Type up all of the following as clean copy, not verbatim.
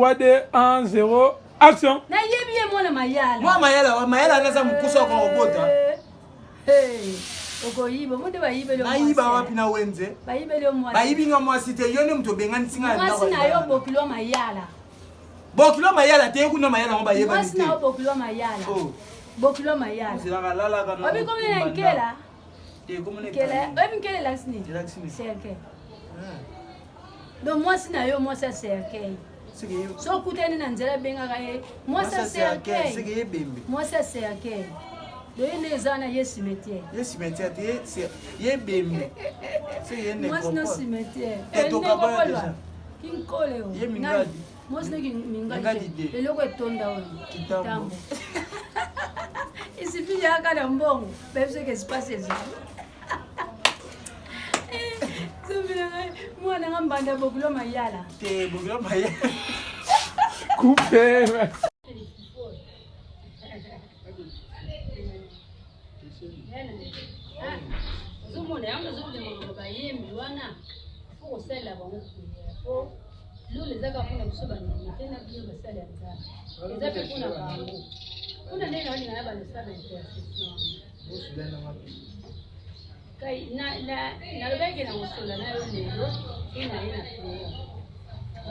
3, 2, 1, 0, action! Nayebi ye mwana mayala. Mwana mayala, mayala naza mokusa oko obota. Hey, okoyiba mo nde bayibeli yo Nayiba wapi na wenze? Bayibeli yo mwasi. Bayibi nga mwasi te, yo nde moto obenganisi nga na ndako. Mwasi na yo bokilo mayala. Bokilo mayala te, kuna mayala ngo bayebani te. Mwasi na yo bokilo mayala. Oh. Bokilo mayala. Ozelaka lalaka na. Obi komina na nkela. Te komona. Nkela, oyebi nkela elakisi nini? Elakisi nini? Cercueil. Donc mwasi na yo mwasi ya cercueil. So okutani na nzela abengaka ye mwasi ya cercueil. Mwasi ya cercueil. Donc ye nde eza wana ye cimetière. Ye cimetière te ye bembe. Mwasi no cimetière. Kinkole Ye mingadi. Mwasi no mingadi. Eloko etonda oyo. Kitambo. Isifi yaka na mbongo. Bayebi soki espace ezali. Mwana nga mbanda bokilo mayala. Te bokilo mayala. Coupe. Ozomona yango ozomona bayembi wana fo kosalela bango priere po lola eza kaka mpona biso bandimi te na bino basali ya nzambe eza mpe mpona bango mpona ndenge naolinga na bando osala intercession kai nalobaki na kosola na yo lelo mpe na ye na priere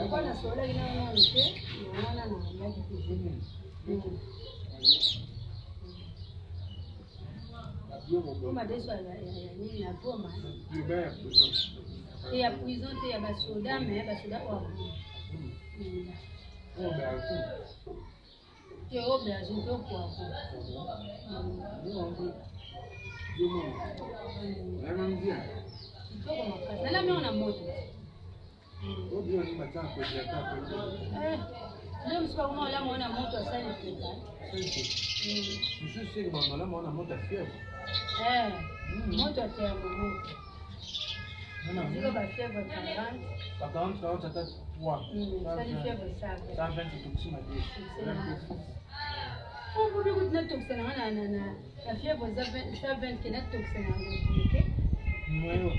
lokola nasololaki na yo nanu te yango wana nalobaki te. Madeso ya nini ya Goma te ya prison te ya basoda me basoda oyo te aubergine to poivron. Kitoko makasi nalami yango na moto. Nde mosusu bakoma olamu wana moto asali peka. Mosusu seke bamalamu wana moto ya fièvre. Moto ya thermomètre. Ziko ba fièvre 40. Ba 40 40 ata 3. Sali fièvre 120. 120 etokisi madesu. Obobi kutu natokisa na nga na fièvre 120 ke natokisa na yango te. Moyo.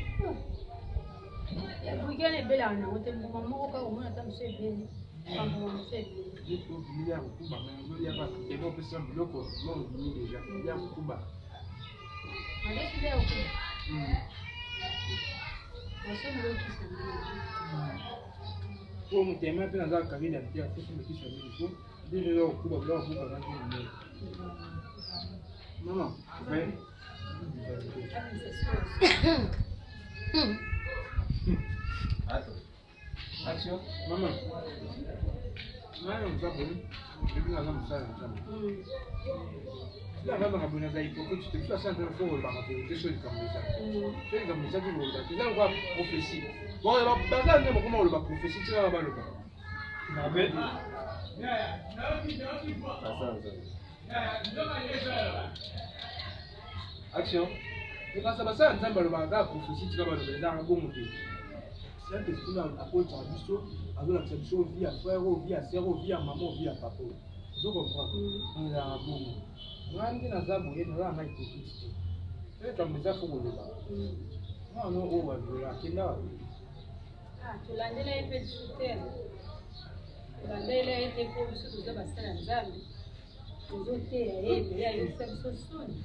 Ya brike wana ebelaka nango te mbuma moko kaka omona ata mosu ebeli bambuma mosu ebeli. Madesu ya kokuba. Masomi okisa mingi. Po motema mpe naza kari ya mpe afusi mokisa mingi po nde eza kokuba biloko kokuba kaka nde mama. Action, maman. Ngai oza boye, epi naza mosala na Nzambe. Soki avandaka boye naza hypocrite te, biso asala nzambe fo kolobaka verite soki likambo eza. Soki likambo eza te koloba te, eza lokola prophetie. Bon, baza nde bakoma koloba prophetie tika baloba. Mabe. Action. Ekasa basala Nzambe alobaka kaka prophetie tika baloba ezalaka bongo te. Saint Esprit na akotaka biso azolakisa biso vie ya frère oyo vie ya sœur oyo vie ya mama oyo vie ya papa oyo. Ozo comprendre? Ezalaka bongo. Ngai nde naza boye naza na ngai hypocrite te. Soki likambo eza fo koloba. Mwana oyo baviola akenda wapi? Ah, tolandela ye mpe lisusu te tolandela ye te mpo biso toza basala ya nzambe tozoteya ye ebele ayokisa biso soni.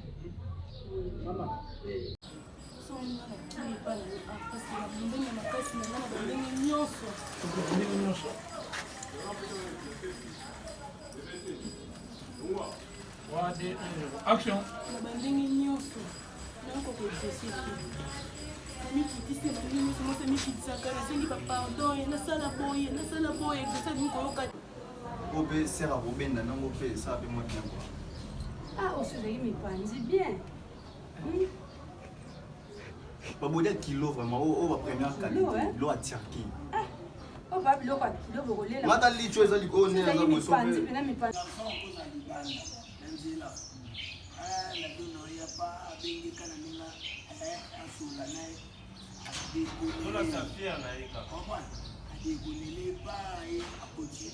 Mama. Makasi na nga na bandenge nyonso. Ndenge nyonso. 3, 2, 1, 0. Action. Na bandenge nyonso nayoka koexauce te namikitisi na ndenge nyonso mwasi amikitisaka nasengi bapardon ye nasala boye nasala boye exauce alingi koyoka. Oyo mpe sere akobenda nango mpe esala mpe mwa bien quoi. Ah, osi ozalaki mipanzi bien. Babodi ya kilo vraiment oyo ba première qualité biloko ya Turquie. Oyo ba biloko ya kilo bokolela. Mata licho eza likolo nde naza boso mipanzi pena mipanzi. Adekonele pa ye akoti.